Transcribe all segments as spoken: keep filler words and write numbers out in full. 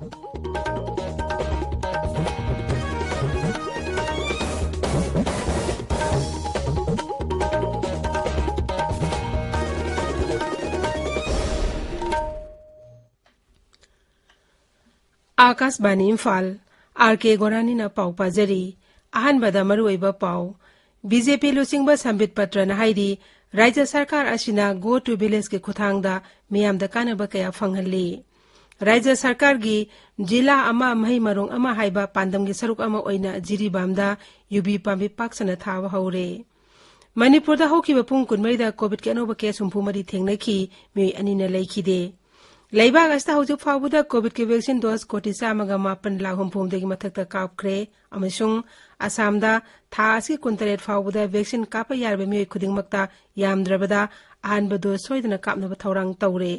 ꯑꯥꯀꯥꯁꯕꯥꯅꯤ Imphal, R ꯀꯦ ꯒꯣꯔꯥꯅꯤꯅ ꯄꯥꯎ ꯄꯥꯖꯔꯤ꯫ ꯑꯍꯥꯟꯕꯗ ꯃꯔꯨꯑꯣꯏꯕ ꯄꯥꯎ꯫ ꯕꯤ ꯖꯦ ꯄꯤ ꯂꯨꯆꯤꯡꯕ ꯁꯝꯕꯤꯠ ꯄꯇ꯭ꯔꯅ ꯍꯥꯏꯔꯤ, ꯔꯥꯖ꯭ꯌ ꯁꯔꯀꯥꯔ ꯑꯁꯤꯅ Go to Villageꯀꯤ ꯈꯨꯠꯊꯥꯡꯗ ꯃꯤꯌꯥꯝꯗ ꯀꯥꯟꯅꯕ ꯀꯌꯥ ꯐꯪꯍꯜꯂꯤ꯫ ꯔꯥꯖ꯭ꯌ ꯁꯔꯀꯥꯔꯒꯤ ꯖꯤꯂꯥ ꯑꯃ, ꯃꯍꯩ ꯃꯔꯣꯡ ꯑꯃ ꯍꯥꯏꯕ ꯄꯥꯟꯗꯝꯒꯤ ꯁꯔꯨꯛ ꯑꯃ ꯑꯣꯏꯅ ꯖꯤꯔꯤꯕꯥꯝꯗ ꯌꯨꯕꯤ ꯄꯥꯝꯕꯤ ꯄꯥꯛ ꯁꯟꯅ ꯊꯥꯕ ꯍꯧꯔꯦ꯫ ꯃꯅꯤꯄꯨꯔꯗ ꯍꯧꯈꯤꯕ ꯄꯨꯡ ꯀꯨꯟꯃꯔꯤꯗ ꯀꯣꯚꯤꯗꯀꯤ ꯑꯅꯧꯕ ꯀꯦꯁ ꯍꯨꯝꯐꯨ ꯃꯔꯤ ꯊꯦꯡꯅꯈꯤ, ꯃꯤꯑꯣꯏ ꯑꯅꯤꯅ ꯂꯩꯈꯤꯗꯦ꯫ ꯂꯩꯕꯥꯛ ꯑꯁꯤꯗ ꯍꯧꯖꯤꯛ ꯐꯥꯎꯕꯗ ꯀꯣꯚꯤꯗꯀꯤ ꯚꯦꯛꯁꯤꯟ ꯗꯣꯁ ꯀꯣꯇꯤ ꯆꯥꯝꯃꯒ ꯃꯥꯄꯟ ꯂꯥꯈ ꯍꯨꯝꯐꯨ ꯍꯨꯝꯗꯣꯏꯒꯤ ꯃꯊꯛꯇ ꯀꯥꯞꯈ꯭ꯔꯦ ꯑꯃꯁꯨꯡ ꯑꯁꯥꯝꯗ ꯊꯥ ꯑꯁꯤꯒꯤ ꯀꯨꯟꯇꯔꯦꯠ ꯐꯥꯎꯕꯗ ꯚꯦꯛꯁꯤꯟ ꯀꯥꯞꯄ ꯌꯥꯔꯕ ꯃꯤꯑꯣꯏ ꯈꯨꯗꯤꯡꯃꯛꯇ ꯌꯥꯝꯗ꯭ꯔꯕꯗ ꯑꯍꯥꯟꯕ ꯗꯣꯁ ꯁꯣꯏꯗꯅ ꯀꯥꯞꯅꯕ ꯊꯧꯔꯥꯡ ꯇꯧꯔꯦ꯫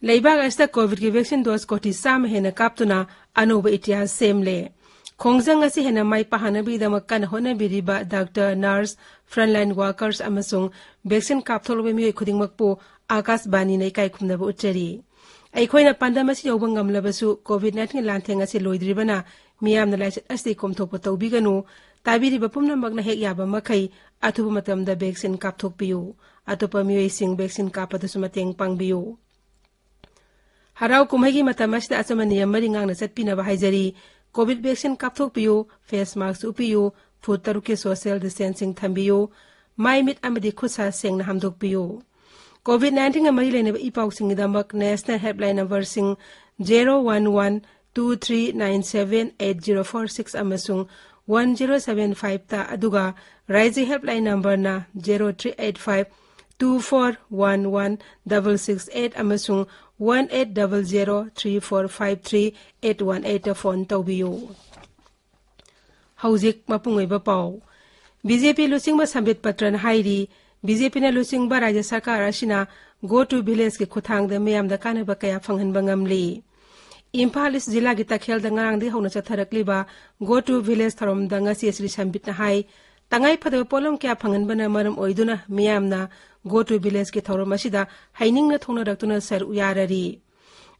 ꯂꯩꯕꯥꯛ ꯑꯁꯤꯗ ꯀꯣꯚꯤꯗꯀꯤ ꯚꯦꯛꯁꯤꯟ ꯗꯣꯁ ꯀꯣꯇꯤ ꯆꯥꯝꯃ ꯍꯦꯟꯅ ꯀꯥꯞꯇꯨꯅ ꯑꯅꯧꯕ ꯏꯇꯤꯍꯥꯁ ꯁꯦꯝꯂꯦ꯫ ꯈꯣꯡꯖꯪ ꯑꯁꯤ ꯍꯦꯟꯅ ꯃꯥꯏ ꯄꯥꯛꯍꯟꯅꯕꯒꯤꯗꯃꯛ ꯀꯟꯅ ꯍꯣꯠꯅꯕꯤꯔꯤꯕ ꯗꯥꯛꯇꯔ, ꯅꯔꯁ, ꯐ꯭ꯔꯟꯂꯥꯏꯟ ꯋꯥꯔꯀꯔꯁ ꯑꯃꯁꯨꯡ ꯚꯦꯛꯁꯤꯟ ꯀꯥꯞꯊꯣꯛꯂꯕ ꯃꯤꯑꯣꯏ ꯈꯨꯗꯤꯡꯃꯛꯄꯨ ꯑꯥꯀꯥꯁꯕꯥꯅꯤꯅ ꯏꯀꯥꯏ ꯈꯨꯝꯅꯕ ꯎꯠꯆꯔꯤ꯫ ꯑꯩꯈꯣꯏꯅ ꯄꯥꯟꯗꯝ ꯑꯁꯤ ꯌꯧꯕ ꯉꯝꯂꯕꯁꯨ ꯀꯣꯚꯤꯗ ꯅꯥꯏꯟꯇꯤꯟ ꯂꯥꯟꯊꯦꯡ ꯑꯁꯤ ꯂꯣꯏꯗ꯭ꯔꯤꯕꯅ ꯃꯤꯌꯥꯝꯅ ꯂꯥꯏꯆꯠ ꯑꯁꯤꯗꯒꯤ ꯀꯣꯝꯊꯣꯛꯄ ꯇꯧꯕꯤꯒꯅꯨ꯫ ꯇꯥꯕꯤꯔꯤꯕ ꯄꯨꯝꯅꯃꯛꯅ ꯍꯦꯛ ꯌꯥꯕ ꯃꯈꯩ ꯑꯊꯨꯕ ꯃꯇꯝꯗ ꯚꯦꯛꯁꯤꯟ ꯀꯥꯞꯊꯣꯛꯄꯤꯌꯨ꯫ ꯑꯇꯣꯞꯄ ꯃꯤꯑꯣꯏꯁꯤꯡ ꯚꯦꯛꯁꯤꯟ ꯀꯥꯞꯄꯗꯁꯨ ꯃꯇꯦꯡ ꯄꯥꯡꯕꯤꯌꯨ꯫ ꯍꯔꯥꯎ ꯀꯨꯝꯍꯩꯒꯤ ꯃꯇꯝ ꯑꯁꯤꯗ ꯑꯆꯝꯕ ꯅꯤꯌꯝ ꯃꯔꯤ ꯉꯥꯛꯅ ꯆꯠꯄꯤꯅꯕ ꯍꯥꯏꯖꯔꯤ꯫ ꯀꯣꯚꯤꯗ ꯚꯦꯛꯁꯤꯟ ꯀꯥꯞꯊꯣꯛꯄꯤꯌꯨ, ꯐꯦꯁ ꯃꯥꯁꯛ ꯎꯞꯄꯤꯌꯨ, ꯐꯨꯠ ꯇꯔꯨꯛꯀꯤ ꯁꯣꯁꯤꯌꯦꯜ ꯗꯤꯁꯇꯦꯟꯁꯤꯡ ꯊꯝꯕꯤꯌꯨ, ꯃꯥꯏ ꯃꯤꯠ ꯑꯃꯗꯤ ꯈꯨꯠ ꯁꯥ ꯁꯦꯡꯅ ꯍꯥꯝꯗꯣꯛꯄꯤꯌꯨ꯫ ꯀꯣꯚꯤꯗ ꯅꯥꯏꯟꯇꯤꯟꯒ ꯃꯔꯤ ꯂꯩꯅꯕ ꯏ ꯄꯥꯎꯁꯤꯡꯒꯤꯗꯃꯛ ꯅꯦꯁꯅꯦꯜ ꯍꯦꯜꯞꯂꯥꯏꯟ ꯅꯝꯕꯔꯁꯤꯡ zero one one two three nine seven eight zero four six ꯑꯃꯁꯨꯡ ꯋꯥꯟ ꯖꯤꯔꯣ ꯁꯚꯦꯟ ꯐꯥꯏꯚꯇ, ꯑꯗꯨꯒ ꯔꯥꯏꯖ꯭ꯌ ꯍꯦꯜꯞꯂꯥꯏꯟ ꯅꯝꯕꯔꯅ zero three eight five two four one one double six eight ꯑꯃꯁꯨꯡ one eight double zero three four five three eight one ꯑꯩꯠꯇ phone ꯇꯧꯕꯤꯌꯨ꯫ ꯍꯧꯖꯤꯛ ꯃꯄꯨꯡ ꯑꯣꯏꯕ ꯄꯥꯎ꯫ ꯕꯤ ꯖꯦ ꯄꯤ ꯂꯨꯆꯤꯡꯕ ꯁꯝꯕꯤꯠ ꯄꯇ꯭ꯔꯅ ꯍꯥꯏꯔꯤ, ꯕꯤ ꯖꯦ ꯄꯤꯅ ꯂꯨꯆꯤꯡꯕ ꯔꯥꯖ꯭ꯌ ꯁꯔꯀꯥꯔ ꯑꯁꯤꯅ Go to Villageꯀꯤ ꯈꯨꯠꯊꯥꯡꯗ ꯃꯤꯌꯥꯝꯗ ꯀꯥꯟꯅꯕ ꯀꯌꯥ ꯐꯪꯍꯟꯕ ꯉꯝꯂꯤ꯫ ꯏꯝꯐꯥꯜ ꯏꯁ ꯖꯤꯂꯥꯒꯤ ꯇꯈꯦꯜꯗ ꯉꯔꯥꯡꯗꯒꯤ ꯍꯧꯅ ꯆꯠꯊꯔꯛꯂꯤꯕ Go to Village ꯊꯧꯔꯝꯗ ꯉꯁꯤ ꯁ꯭ꯔꯤ ꯁꯝꯕꯤꯠꯅ ꯍꯥꯏ, ꯇꯉꯥꯏ ꯐꯗꯕ ꯄꯣꯠꯂꯝ ꯀꯌꯥ ꯐꯪꯍꯟꯕꯅ ꯃꯔꯝ ꯑꯣꯏꯗꯨꯅ ꯃꯤꯌꯥꯝꯅ Go to Villageꯀꯤ ꯊꯧꯔꯝ ꯑꯁꯤꯗ ꯍꯩꯅꯤꯡꯅ ꯊꯣꯡꯅꯔꯛꯇꯨꯅ ꯁꯔꯨꯛ ꯌꯥꯔꯔꯤ꯫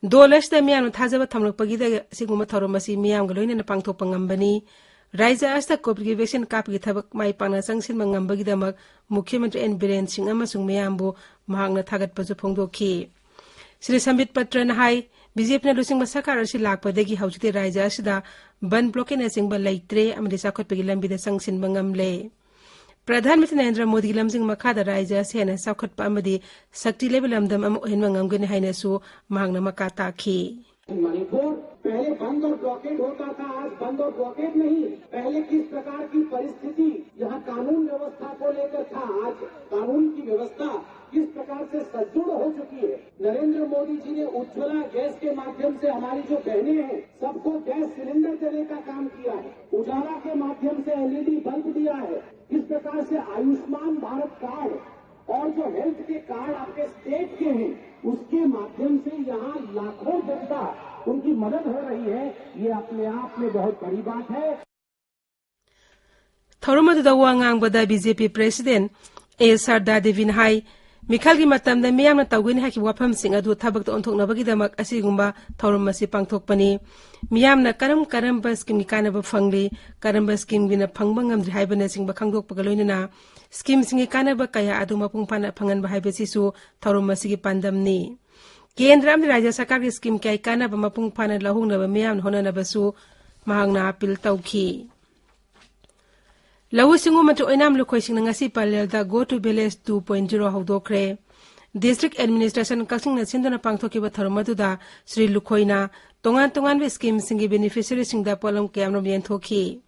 ꯗꯣꯜ ꯑꯁꯤꯗ ꯃꯤꯌꯥꯝꯅ ꯊꯥꯖꯕ ꯊꯝꯂꯛꯄꯒꯤꯗ ꯑꯁꯤꯒꯨꯝꯕ ꯊꯧꯔꯝ ꯑꯁꯤ ꯃꯤꯌꯥꯝꯒ ꯂꯣꯏꯅꯅ ꯄꯥꯡꯊꯣꯛꯄ ꯉꯝꯕꯅꯤ꯫ ꯔꯥꯖ꯭ꯌ ꯑꯁꯤꯗ ꯀꯣꯚꯤꯗꯀꯤ ꯚꯦꯛꯁꯤꯟ ꯀꯥꯞꯄꯒꯤ ꯊꯕꯛ ꯃꯥꯏ ꯄꯥꯛꯅ ꯆꯪꯁꯤꯟꯕ ꯉꯝꯕꯒꯤꯗꯃꯛ ꯃꯨꯈ꯭ꯌ ꯃꯟꯇ꯭ꯔꯤ ꯑꯦꯟ ꯕꯤꯔꯦꯟ ꯁꯤꯡ ꯑꯃꯁꯨꯡ ꯃꯤꯌꯥꯝꯕꯨ ꯃꯍꯥꯛꯅ ꯊꯥꯒꯠꯄꯁꯨ ꯐꯣꯡꯗꯣꯛꯈꯤ꯫ ꯁ꯭ꯔꯤ ꯁꯝꯕꯤꯠ ꯄꯇ꯭ꯔꯅ ꯍꯥꯏ, ꯕꯤ ꯖꯦ ꯄꯤꯅ ꯂꯨꯆꯤꯡꯕ ꯁꯔꯀꯥꯔ ꯑꯁꯤ ꯂꯥꯛꯄꯗꯒꯤ ꯍꯧꯖꯤꯛꯇꯤ ꯔꯥꯖ꯭ꯌ ꯑꯁꯤꯗ ꯕꯟ ꯕ꯭ꯂꯣꯀꯦꯠꯅꯆꯤꯡꯕ ꯂꯩꯇ꯭ꯔꯦ ꯑꯃꯗꯤ ꯆꯥꯎꯈꯠꯄꯒꯤ ꯂꯝꯕꯤꯗ ꯆꯪꯁꯤꯟꯕ ꯉꯝꯂꯦ꯫ ꯄ꯭ꯔꯙꯥꯟ ꯃꯟꯇ꯭ꯔꯤ ꯅꯔꯦꯟꯗ꯭ꯔ ꯃꯣꯗꯤꯒꯤ ꯂꯝꯖꯤꯡ ꯃꯈꯥꯗ ꯔꯥꯖ꯭ꯌ ꯑꯁꯤ ꯍꯦꯟꯅ ꯆꯥꯎꯈꯠꯄ ꯑꯃꯗꯤ ꯁꯛꯇꯤ ꯂꯩꯕ ꯂꯝꯗꯝ ꯑꯃ ꯑꯣꯏꯍꯟꯕ ꯉꯝꯒꯅꯤ ꯍꯥꯏꯅꯁꯨ ꯃꯍꯥꯛꯅ ꯃꯀꯥ ꯇꯥꯈꯤ꯫ मणिपुर पहले बंद और ब्लॉकेड होता था, आज बंद और ब्लॉकेड नहीं। पहले किस प्रकार की परिस्थिति यहाँ कानून व्यवस्था को लेकर था, आज कानून की व्यवस्था किस प्रकार से सुदृढ़ हो चुकी है। नरेंद्र मोदी जी ने उज्ज्वला गैस के माध्यम से हमारी जो बहनें हैं, सबको गैस सिलेंडर देने का काम किया है। उजाला के माध्यम से एलईडी बल्ब दिया है। किस प्रकार से आयुष्मान भारत कार्ड और जो हेल्थ के कार्ड आपके स्टेट के हैं, उसके माध्यम से यहाँ लाखों जनता उनकी मदद हो रही है। ये अपने आप में बहुत बड़ी बात है। ꯊꯧꯔꯝ ꯑꯗꯨꯗ ꯋꯥ ꯉꯥꯡꯕꯗ ꯕꯤ ꯖꯦ ꯄꯤ ꯄ꯭ꯔꯦꯁꯤꯗꯦꯟ ꯑꯦ ꯁꯔꯗꯥ ꯗꯦꯕꯤꯅ ꯍꯥꯏ, ꯃꯤꯈꯜꯒꯤ ꯃꯇꯝꯗ ꯃꯤꯌꯥꯝꯅ ꯇꯧꯒꯅꯤ ꯍꯥꯏꯈꯤꯕ ꯋꯥꯐꯝꯁꯤꯡ ꯑꯗꯨ ꯊꯕꯛꯇ ꯑꯣꯟꯊꯣꯛꯅꯕꯒꯤꯗꯃꯛ ꯑꯁꯤꯒꯨꯝꯕ ꯊꯧꯔꯝ ꯑꯁꯤ ꯄꯥꯡꯊꯣꯛꯄꯅꯤ꯫ ꯃꯤꯌꯥꯝꯅ ꯀꯔꯝ ꯀꯔꯝꯕ ꯁ꯭ꯀꯤꯝꯒꯤ ꯀꯥꯟꯅꯕ ꯐꯪꯂꯤ, ꯀꯔꯝꯕ ꯁ꯭ꯀꯤꯝꯒꯤꯅ ꯐꯪꯕ ꯉꯝꯗ꯭ꯔꯤ ꯍꯥꯏꯕꯅꯆꯤꯡꯕ ꯈꯪꯗꯣꯛꯄꯒ ꯂꯣꯏꯅꯅ ꯁ꯭ꯀꯤꯝꯁꯤꯡꯒꯤ ꯀꯥꯟꯅꯕ ꯀꯌꯥ ꯑꯗꯨ ꯃꯄꯨꯡ ꯐꯥꯅ ꯐꯪꯍꯟꯕ ꯍꯥꯏꯕꯁꯤꯁꯨ ꯊꯧꯔꯝ ꯑꯁꯤꯒꯤ ꯄꯥꯟꯗꯝꯅꯤ꯫ ꯀꯦꯟꯗ꯭ꯔ ꯑꯃꯗꯤ ꯔꯥꯖ꯭ꯌ ꯁꯔꯀꯥꯔꯒꯤ ꯁ꯭ꯀꯤꯝ ꯀꯌꯥꯒꯤ ꯀꯥꯟꯅꯕ ꯃꯄꯨꯡ ꯐꯥꯅ ꯂꯧꯍꯧꯅꯕ ꯃꯤꯌꯥꯝꯅ ꯍꯣꯠꯅꯅꯕꯁꯨ ꯃꯍꯥꯛꯅ ꯑꯥꯄꯤꯜ ꯇꯧꯈꯤ꯫ ꯂꯧꯎ ꯁꯤꯡꯎ ꯃꯟꯇ꯭ꯔꯤ ꯑꯣꯏꯅꯥꯝ ꯂꯨꯈꯣꯏ ꯁꯤꯡꯅ ꯉꯁꯤ ꯄꯂꯦꯜꯗ Go to Village two point zero ꯍꯧꯗꯣꯛꯈ꯭ꯔꯦ꯫ ꯗꯤꯁꯇ꯭ꯔꯤꯛ ꯑꯦꯗꯃꯤꯅꯤꯁꯇ꯭ꯔꯦꯁꯟ ꯀꯛꯆꯤꯡꯅ ꯁꯤꯟꯗꯨꯅ ꯄꯥꯡꯊꯣꯛꯈꯤꯕ ꯊꯧꯔꯝ ꯑꯗꯨꯗ ꯁ꯭ꯔꯤ ꯂꯨꯈꯣꯏꯅ ꯇꯣꯉꯥꯟ ꯇꯣꯉꯥꯟꯕ ꯁ꯭ꯀꯤꯝꯁꯤꯡꯒꯤ ꯕꯦꯅꯤꯐꯤꯁꯔꯤꯁꯤꯡꯗ ꯄꯣꯠꯂꯝ ꯀꯌꯥꯃꯔꯨꯝ ꯌꯦꯟꯊꯣꯛꯈꯤ꯫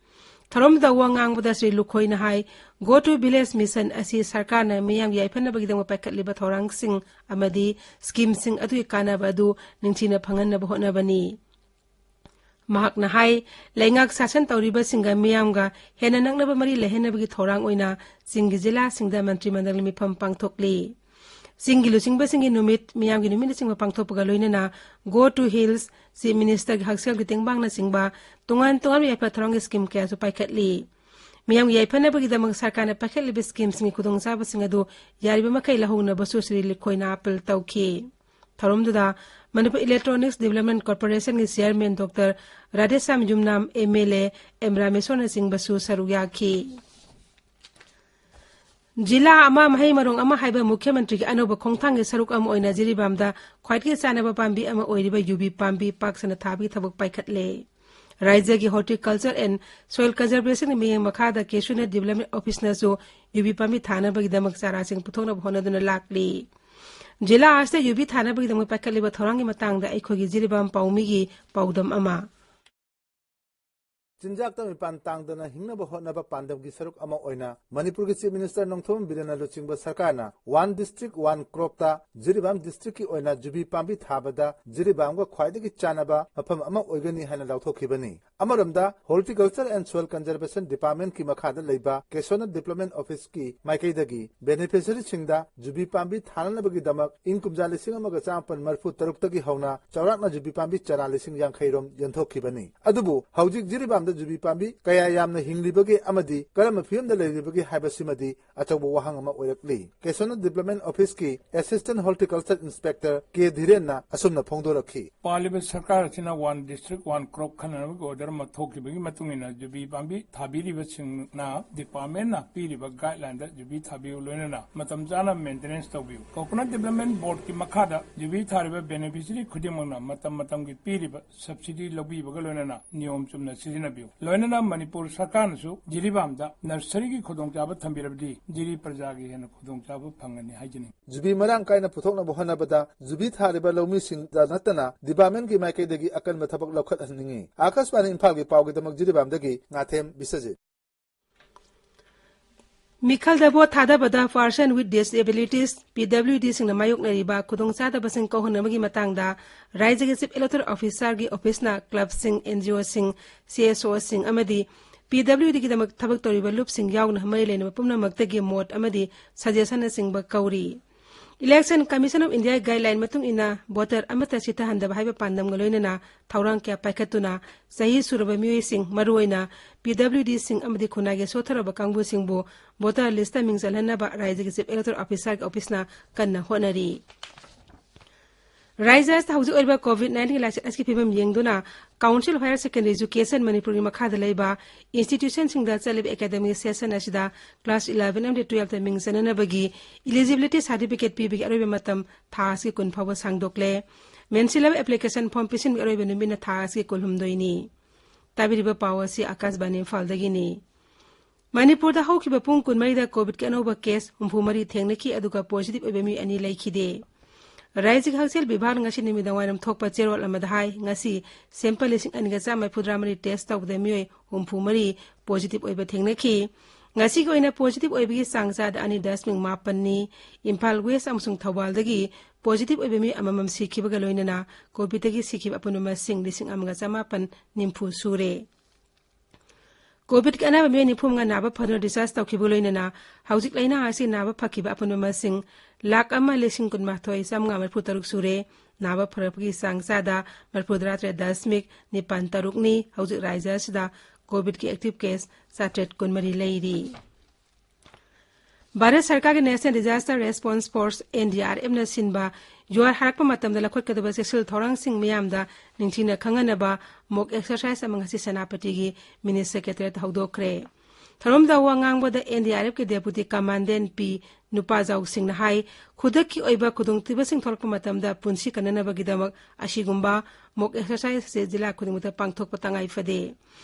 ꯊꯧꯔꯝꯗꯨꯗ ꯋꯥ ꯉꯥꯡꯕꯗ ꯁ꯭ꯔꯤ ꯂꯨꯈꯣꯏꯅ ꯍꯥꯏ, Go to Village mission ꯑꯁꯤ ꯁꯔꯀꯥꯔꯅ ꯃꯤꯌꯥꯝꯒꯤ ꯌꯥꯏꯐꯅꯕꯒꯤꯗꯃꯛ ꯄꯥꯏꯈꯠꯂꯤꯕ ꯊꯧꯔꯥꯡꯁꯤꯡ ꯑꯃꯗꯤ ꯁ꯭ꯀꯤꯝꯁꯤꯡ ꯑꯗꯨꯒꯤ ꯀꯥꯟꯅꯕ ꯑꯗꯨ ꯅꯤꯡꯊꯤꯅ ꯐꯪꯍꯟꯅꯕ ꯍꯣꯠꯅꯕꯅꯤ꯫ ꯃꯍꯥꯛꯅ ꯍꯥꯏ, ꯂꯩꯉꯥꯛ ꯁꯥꯁꯟ ꯇꯧꯔꯤꯕꯁꯤꯡꯒ ꯃꯤꯌꯥꯝꯒ ꯍꯦꯟꯅ ꯅꯛꯅꯕ ꯃꯔꯤ ꯂꯩꯍꯟꯅꯕꯒꯤ ꯊꯧꯔꯥꯡ ꯑꯣꯏꯅ ꯆꯤꯡꯒꯤ ꯖꯤꯂꯥꯁꯤꯡꯗ ꯃꯟꯇ꯭ꯔꯤ ꯃꯟꯗꯜꯒꯤ ꯃꯤꯐꯝ ꯄꯥꯡꯊꯣꯛꯂꯤ꯫ ꯆꯤꯡꯒꯤ ꯂꯨꯆꯤꯡꯕꯁꯤꯡꯒꯤ ꯅꯨꯃꯤꯠ, ꯃꯤꯌꯥꯝꯒꯤ ꯅꯨꯃꯤꯠꯅꯆꯤꯡꯕ ꯄꯥꯡꯊꯣꯛꯄꯒ ꯂꯣꯏꯅꯅ Go to Hills, Chief Ministerꯒꯤ ꯍꯛꯁꯦꯜꯒꯤ ꯇꯦꯡꯕꯥꯡꯅꯆꯤꯡꯕ ꯇꯣꯉꯥꯟ ꯇꯣꯉꯥꯟꯕ ꯌꯥꯏꯐ ꯊꯧꯔꯥꯡꯒꯤ scheme ꯀꯌꯥꯁꯨ ꯄꯥꯏꯈꯠꯂꯤ꯫ ꯃꯤꯌꯥꯝꯒꯤ ꯌꯥꯏꯐꯅꯕꯒꯤꯗꯃꯛ ꯁꯔꯀꯥꯔꯅ ꯄꯥꯏꯈꯠꯂꯤꯕ schemeꯁꯤꯡꯒꯤ ꯈꯨꯗꯣꯡꯆꯥꯕꯁꯤꯡ ꯑꯗꯨ ꯌꯥꯔꯤꯕ ꯃꯈꯩ ꯂꯧꯍꯧꯅꯕꯁꯨ ꯁ꯭ꯔꯤ ꯂꯤꯈꯣꯏꯅ appeal ꯇꯧꯈꯤ꯫ ꯊꯧꯔꯝꯗꯨꯗ ꯃꯅꯤꯄꯨꯔ Electronics Development Corporationꯒꯤ chairman Doctor Radheshyam Yumnam, MLA M ꯔꯥꯃꯦꯁꯣꯔꯅꯆꯤꯡꯕꯁꯨ ꯁꯔꯨꯛ ꯌꯥꯈꯤ꯫ ꯖꯤꯂꯥ ꯑꯃ, ꯃꯍꯩ ꯃꯔꯣꯡ ꯑꯃ ꯍꯥꯏꯕ ꯃꯨꯈ꯭ꯌ ꯃꯟꯇ꯭ꯔꯤꯒꯤ ꯑꯅꯧꯕ ꯈꯣꯡꯊꯥꯡꯒꯤ ꯁꯔꯨꯛ ꯑꯃ ꯑꯣꯏꯅ ꯖꯤꯔꯤꯕꯥꯝꯗ ꯈ꯭ꯋꯥꯏꯗꯒꯤ ꯆꯥꯟꯅꯕ ꯄꯥꯝꯕꯤ ꯑꯃ ꯑꯣꯏꯔꯤꯕ ꯌꯨꯕꯤ ꯄꯥꯝꯕꯤ ꯄꯥꯛ ꯁꯟꯅ ꯊꯥꯕꯒꯤ ꯊꯕꯛ ꯄꯥꯏꯈꯠꯂꯦ꯫ ꯔꯥꯖ꯭ꯌꯒꯤ Horticulture and Soil Conservationꯒꯤ ꯃꯤꯠꯌꯦꯡ ꯃꯈꯥꯗ Cashew Nut Development Officeꯅꯁꯨ ꯌꯨꯕꯤ ꯄꯥꯝꯕꯤ ꯊꯥꯅꯕꯒꯤꯗꯃꯛ ꯆꯥꯔꯥꯁꯤꯡ ꯄꯨꯊꯣꯛꯅꯕ ꯍꯣꯠꯅꯗꯨꯅ ꯂꯥꯛꯂꯤ꯫ ꯖꯤꯂꯥ ꯑꯁꯤꯗ ꯌꯨꯕꯤ ꯊꯥꯅꯕꯒꯤꯗꯃꯛ ꯄꯥꯏꯈꯠꯂꯤꯕ ꯊꯧꯔꯥꯡꯒꯤ ꯃꯇꯥꯡꯗ ꯑꯩꯈꯣꯏꯒꯤ ꯖꯤꯔꯤꯕꯥꯝ ꯄꯥꯎꯃꯤꯒꯤ ꯄꯥꯎꯗꯝ ꯑꯃ꯫ ꯆꯤꯟꯖꯥꯛꯇ ꯃꯤꯄꯥꯟ ꯇꯥꯡꯗꯅ ꯍꯤꯡꯅꯕ ꯍꯣꯠꯅꯕ ꯄꯥꯟꯗꯝꯒꯤ ꯁꯔꯨꯛ ꯑꯃ ꯑꯣꯏꯅ ꯃꯅꯤꯄꯨꯔꯒꯤ Chief Minister ꯅꯣꯡꯊꯣꯝꯕꯝ ꯕꯤꯔꯦꯟꯅ ꯂꯨꯆꯤꯡꯕ ꯁꯔꯀꯥꯔꯅ One District One Cropꯇ ꯖꯤꯔꯤꯕꯥꯝ districtꯀꯤ ꯑꯣꯏꯅ ꯌꯨꯕꯤ ꯄꯥꯝꯕꯤ ꯊꯥꯕꯗ ꯖꯤꯔꯤꯕꯥꯝꯒ ꯈ꯭ꯋꯥꯏꯗꯒꯤ ꯆꯥꯟꯅꯕ ꯃꯐꯝ ꯑꯃ ꯑꯣꯏꯒꯅꯤ ꯍꯥꯏꯅ ꯂꯥꯎꯊꯣꯛꯈꯤꯕꯅꯤ꯫ ꯑꯃꯔꯣꯝꯗ, Horticulture and Soil Conservation Departmentꯀꯤ ꯃꯈꯥꯗ ꯂꯩꯕ Cashew Nut Development Officeꯀꯤ ꯃꯥꯏꯀꯩꯗꯒꯤ beneficiaryꯁꯤꯡꯗ ꯌꯨꯕꯤ ꯄꯥꯝꯕꯤ ꯊꯥꯅꯅꯕꯒꯤꯗꯃꯛ ꯏꯪ ꯀꯨꯝꯖꯥ ꯂꯤꯁꯤꯡ ꯑꯃꯒ ꯆꯥꯃꯥꯄꯟ ꯃꯔꯤꯐꯨ ꯇꯔꯨꯛꯇꯒꯤ ꯍꯧꯅ ꯆꯥꯎꯔꯥꯛꯅ ꯌꯨꯕꯤ ꯄꯥꯝꯕꯤ ꯆꯥꯔꯥ ꯂꯤꯁꯤꯡ ꯌꯥꯡꯈꯩ ꯔꯣꯝ ꯌꯦꯟꯊꯣꯛꯈꯤꯕꯅꯤ꯫ ꯑꯗꯨꯕꯨ ꯍꯧꯖꯤꯛ ꯖꯤꯔꯤꯕꯥꯝꯗ ꯌꯨꯕꯤ ꯄꯥꯝꯕꯤ ꯀꯌꯥ ꯌꯥꯝꯅ ꯍꯤꯡꯂꯤꯕꯒꯦ ꯑꯃꯗꯤ ꯀꯔꯝꯕ ꯐꯤꯕꯝꯗ ꯂꯩꯔꯤꯕꯒꯦ ꯍꯥꯏꯕꯁꯤꯃꯗꯤ ꯑꯆꯧꯕ ꯋꯥꯍꯪ ꯑꯃ ꯑꯣꯏꯔꯛꯂꯤ꯫ Cashew Nut Development Officeꯀꯤ Assistant Horticulture Inspector ꯀꯦ ꯙꯤꯔꯦꯟꯅ ꯑꯁꯨꯝꯅ ꯐꯣꯡꯗꯣꯔꯛꯈꯤ꯫ ꯄꯥꯜꯂꯤꯕ ꯁꯔꯀꯥꯔ ꯑꯁꯤꯅ One District One Crop ꯈꯟꯅꯅꯕꯒꯤ order ꯑꯃ ꯊꯣꯛꯈꯤꯕꯒꯤ ꯃꯇꯨꯡ ꯏꯟꯅ ꯌꯨꯕꯤ ꯄꯥꯝꯕꯤ ꯊꯥꯕꯤꯔꯤꯕꯁꯤꯡꯅ departmentꯅ ꯄꯤꯔꯤꯕ guidelineꯗ ꯌꯨꯕꯤ ꯊꯥꯕꯤꯌꯨ, ꯂꯣꯏꯅꯅ ꯃꯇꯝ ꯆꯥꯅ maintenance ꯇꯧꯕꯤꯌꯨ꯫ Coconut Development Boardꯀꯤ ꯃꯈꯥꯗ ꯌꯨꯕꯤ ꯊꯥꯔꯤꯕ beneficiary ꯈꯨꯗꯤꯡꯃꯛꯅ ꯃꯇꯝ ꯃꯇꯝꯒꯤ ꯄꯤꯔꯤꯕ subsidy ꯂꯧꯕꯤꯕꯒ ꯂꯣꯏꯅꯅ ꯅꯤꯌꯣꯝ ꯆꯨꯝꯅ ꯁꯤꯖꯤꯟꯅꯕꯤꯌꯨ꯫ ꯂꯣꯏꯅꯅ ꯃꯅꯤꯄꯨꯔ ꯁꯔꯀꯥꯔꯅꯁꯨ ꯖꯤꯔꯤꯕꯥꯝꯗ nurseryꯒꯤ ꯈꯨꯗꯣꯡꯆꯥꯕ ꯊꯝꯕꯤꯔꯕꯗꯤ ꯖꯤꯔꯤ ꯄ꯭ꯔꯖꯥꯒꯤ ꯍꯦꯟꯅ ꯈꯨꯗꯣꯡꯆꯥꯕ ꯐꯪꯒꯅꯤ ꯍꯥꯏꯖꯅꯤꯡꯏ꯫ ꯌꯨꯕꯤ ꯃꯔꯥꯡ ꯀꯥꯏꯅ ꯄꯨꯊꯣꯛꯅꯕ ꯍꯣꯠꯅꯕꯗ ꯌꯨꯕꯤ ꯊꯥꯔꯤꯕ ꯂꯧꯃꯤꯁꯤꯡꯗ ꯅꯠꯇꯅ departmentꯀꯤ ꯃꯥꯏꯀꯩꯗꯒꯤ ꯑꯀꯟꯕ ꯊꯕꯛ ꯂꯧꯈꯠꯍꯟꯅꯤꯡꯏ꯫ ꯑꯥꯀꯥꯁꯕꯥꯅꯤ ꯏꯝꯐꯥꯜꯒꯤ ꯄꯥꯎꯒꯤꯗꯃꯛ ꯖꯤꯔꯤꯕꯥꯝꯗꯒꯤ ꯉꯥꯊꯦꯝ Biswajit. ꯃꯤꯈꯜꯗ vote ꯊꯥꯗꯕꯗ Person with Disabilities, PWDꯁꯤꯡꯅ ꯃꯥꯌꯣꯛꯅꯔꯤꯕ ꯈꯨꯗꯣꯡꯆꯥꯗꯕꯁꯤꯡ ꯀꯣꯛꯍꯟꯅꯕꯒꯤ ꯃꯇꯥꯡꯗ ꯔꯥꯖ꯭ꯌꯒꯤ Chief Electoral Officerꯒꯤ officeꯅ clubꯁꯤꯡ, NGOꯁꯤꯡ, CSOꯁꯤꯡ ꯑꯃꯗꯤ PWDꯒꯤꯗꯃꯛ ꯊꯕꯛ ꯇꯧꯔꯤꯕ ꯂꯨꯞꯁꯤꯡ ꯌꯥꯎꯅ ꯃꯔꯤ ꯂꯩꯅꯕ ꯄꯨꯝꯅꯃꯛꯇꯒꯤ ꯃꯣꯠ ꯑꯃꯗꯤ suggestionꯅꯆꯤꯡꯕ ꯀꯧꯔꯤ꯫ Election Commission of India guideline ꯃꯇꯨꯡ ꯏꯟꯅ voter ꯑꯃꯠꯇ ꯁꯤꯊꯍꯟꯗꯕ ꯍꯥꯏꯕ ꯄꯥꯟꯗꯝꯒ ꯂꯣꯏꯅꯅ ꯊꯧꯔꯥꯡ ꯀꯌꯥ ꯄꯥꯏꯈꯠꯇꯨꯅ ꯆꯍꯤ ꯁꯨꯔꯕ ꯃꯤꯑꯣꯏꯁꯤꯡ, ꯃꯔꯨꯑꯣꯏꯅ P W Dꯁꯤꯡ ꯑꯃꯗꯤ ꯈꯨꯟꯅꯥꯏꯒꯤ ꯁꯣꯠꯊꯔꯕ ꯀꯥꯡꯕꯨꯁꯤꯡꯕꯨ voter listꯇ ꯃꯤꯡ ꯆꯜꯍꯟꯅꯕ ꯔꯥꯖ꯭ꯌꯒꯤ Chief Electoral Officerꯒꯤ officeꯅ ꯀꯟꯅ ꯍꯣꯠꯅꯔꯤ꯫ ꯔꯥꯖ꯭ꯌ ꯑꯁꯤꯗ ꯍꯧꯖꯤꯛ ꯑꯣꯏꯔꯤꯕ COVID nineteen ꯂꯥꯏꯆꯠ ꯑꯁꯤꯒꯤ ꯐꯤꯕꯝ ꯌꯦꯡꯗꯨꯅ Council of Higher Secondary Education ꯃꯅꯤꯄꯨꯔꯒꯤ ꯃꯈꯥꯗ ꯂꯩꯕ institutionꯁꯤꯡꯗ ꯆꯠꯂꯤꯕ academic session ꯑꯁꯤꯗ class eleven ꯑꯃꯗꯤ twelveꯇ ꯃꯤꯡ ꯆꯟꯅꯅꯕꯒꯤ eligibility certificate ꯄꯤꯕꯒꯤ ꯑꯔꯣꯏꯕ ꯃꯇꯝ ꯊꯥ ꯑꯁꯤꯒꯤ ꯀꯨꯟ ꯐꯥꯎꯕ ꯁꯥꯡꯗꯣꯛꯂꯦ꯫ ꯃꯦꯟꯁꯤꯜꯂꯕ application form ꯄꯤꯁꯤꯟꯕꯒꯤ ꯑꯔꯣꯏꯕ ꯅꯨꯃꯤꯠꯅ ꯊꯥ ꯑꯁꯤꯒꯤ ꯀꯨꯟꯍꯨꯝꯗꯣꯏꯅꯤ꯫ ꯇꯥꯕꯤꯔꯤꯕ ꯄꯥꯎ ꯑꯁꯤ ꯑꯀꯥꯁꯕꯥꯅꯤ ꯏꯝꯐꯥꯜꯗꯒꯤꯅꯤ꯫ ꯃꯅꯤꯄꯨꯔꯗ ꯍꯧꯈꯤꯕ ꯄꯨꯡ ꯀꯨꯟꯃꯔꯤꯗ COVIDꯀꯤ ꯑꯅꯧꯕ case ꯍꯨꯝꯐꯨ ꯃꯔꯤ ꯊꯦꯡꯅꯈꯤ, ꯑꯗꯨꯒ positive ꯑꯣꯏꯕ ꯃꯤ ꯑꯅꯤ ꯂꯩꯈꯤꯗꯦ꯫ ꯔꯥꯖ꯭ꯌꯒꯤ ꯍꯛꯁꯦꯜ ꯕꯤꯚꯥꯒꯅ ꯉꯁꯤ ꯅꯨꯃꯤꯗꯥꯡꯋꯥꯏꯔꯝ ꯊꯣꯛꯄ ꯆꯦꯔꯣꯜ ꯑꯃꯗ ꯍꯥꯏ, ꯉꯁꯤ sample ꯂꯤꯁꯤꯡ ꯑꯅꯤꯒ ꯆꯥꯝꯃ ꯃꯔꯤꯐꯨꯇꯔꯥ ꯃꯔꯤ test ꯇꯧꯕꯗ ꯃꯤꯑꯣꯏ ꯍꯨꯝꯐꯨ ꯃꯔꯤ positive ꯑꯣꯏꯕ ꯊꯦꯡꯅꯈꯤ꯫ ꯉꯁꯤꯒꯤ ꯑꯣꯏꯅ positive ꯑꯣꯏꯕꯒꯤ ꯆꯥꯡ ꯆꯥꯗ ꯑꯅꯤ ꯗꯁꯃꯤꯛ ꯃꯥꯄꯟꯅꯤ꯫ ꯏꯝꯐꯥꯜ West ꯑꯃꯁꯨꯡ ꯊꯧꯕꯥꯜꯗꯒꯤ positive ꯑꯣꯏꯕ ꯃꯤ ꯑꯃꯃꯝ ꯁꯤꯈꯤꯕꯒ ꯂꯣꯏꯅꯅ COVIDꯇꯒꯤ ꯁꯤꯈꯤꯕ ꯑꯄꯨꯟꯕ ꯃꯁꯤꯡ ꯂꯤꯁꯤꯡ ꯑꯃꯒ ꯆꯃꯥꯄꯟ ꯅꯤꯐꯨ ꯁꯨꯔꯦ꯫ COVIDꯀꯤ ꯑꯅꯥꯕ ꯃꯤꯑꯣꯏ ꯅꯤꯐꯨ ꯃꯉꯥ ꯅꯥꯕ ꯐꯗꯨꯅ discharge ꯇꯧꯈꯤꯕꯒ ꯂꯣꯏꯅꯅ ꯍꯧꯖꯤꯛ ꯂꯥꯏꯅꯥ ꯑꯁꯤ ꯅꯥꯕ ꯐꯈꯤꯕ ꯑꯄꯨꯟꯕ ꯃꯁꯤꯡ ꯂꯥꯈ ꯑꯃ ꯂꯤꯁꯤꯡ ꯀꯨꯟꯃꯥꯊꯣꯏ ꯆꯥꯝꯃꯉꯥ ꯃꯔꯤꯐꯨ ꯇꯔꯨꯛ ꯁꯨꯔꯦ꯫ ꯅꯥꯕ ꯐꯔꯛꯄꯒꯤ ꯆꯥꯡ ꯆꯥꯗ ꯃꯔꯤꯐꯨꯇꯔꯥ ꯇꯔꯦꯠ ꯗꯁꯃꯤꯛ ꯅꯤꯄꯥꯟ ꯇꯔꯨꯛꯅꯤ꯫ ꯍꯧꯖꯤꯛ ꯔꯥꯖ꯭ꯌ ꯑꯁꯤꯗ COVIDꯀꯤ active case ꯆꯥꯇ꯭ꯔꯦꯠ ꯀꯨꯟꯃꯔꯤ ꯂꯩꯔꯤ꯫ ꯚꯥꯔꯠ ꯁꯔꯀꯥꯔꯒꯤ National Disaster Response Force, NDRFꯅ ꯁꯤꯟꯕ ꯖ꯭ꯋꯥꯔ ꯍꯥꯔꯛꯄ ꯃꯇꯝꯗ ꯂꯧꯈꯠꯀꯗꯕ ꯆꯦꯛꯁꯤꯜ ꯊꯧꯔꯥꯡꯁꯤꯡ ꯃꯤꯌꯥꯝꯗ ꯅꯤꯡꯊꯤꯅ ꯈꯪꯍꯟꯅꯕ mock exercise ꯑꯃ ꯉꯁꯤ ꯁꯦꯅꯥꯄꯇꯤꯒꯤ Mini Secretariatꯇ ꯍꯧꯗꯣꯛꯈ꯭ꯔꯦ꯫ ꯊꯧꯔꯝꯗ ꯋꯥ ꯉꯥꯡꯕꯗ NDRFꯀꯤ Deputy Commandant P ꯅꯨꯄꯥꯖꯥꯎ ꯁꯤꯡꯅ ꯍꯥꯏ, ꯈꯨꯗꯛꯀꯤ ꯑꯣꯏꯕ ꯈꯨꯗꯣꯡꯊꯤꯕꯁꯤꯡ ꯊꯣꯛꯂꯛꯄ ꯃꯇꯝꯗ ꯄꯨꯟꯁꯤ ꯀꯟꯅꯅꯕꯒꯤꯗꯃꯛ ꯑꯁꯤꯒꯨꯝꯕ mock exercise ꯑꯁꯤ ꯖꯤꯂꯥ ꯈꯨꯗꯤꯡꯃꯛꯇ ꯄꯥꯡꯊꯣꯛꯄ ꯇꯉꯥꯏ ꯐꯗꯦ꯫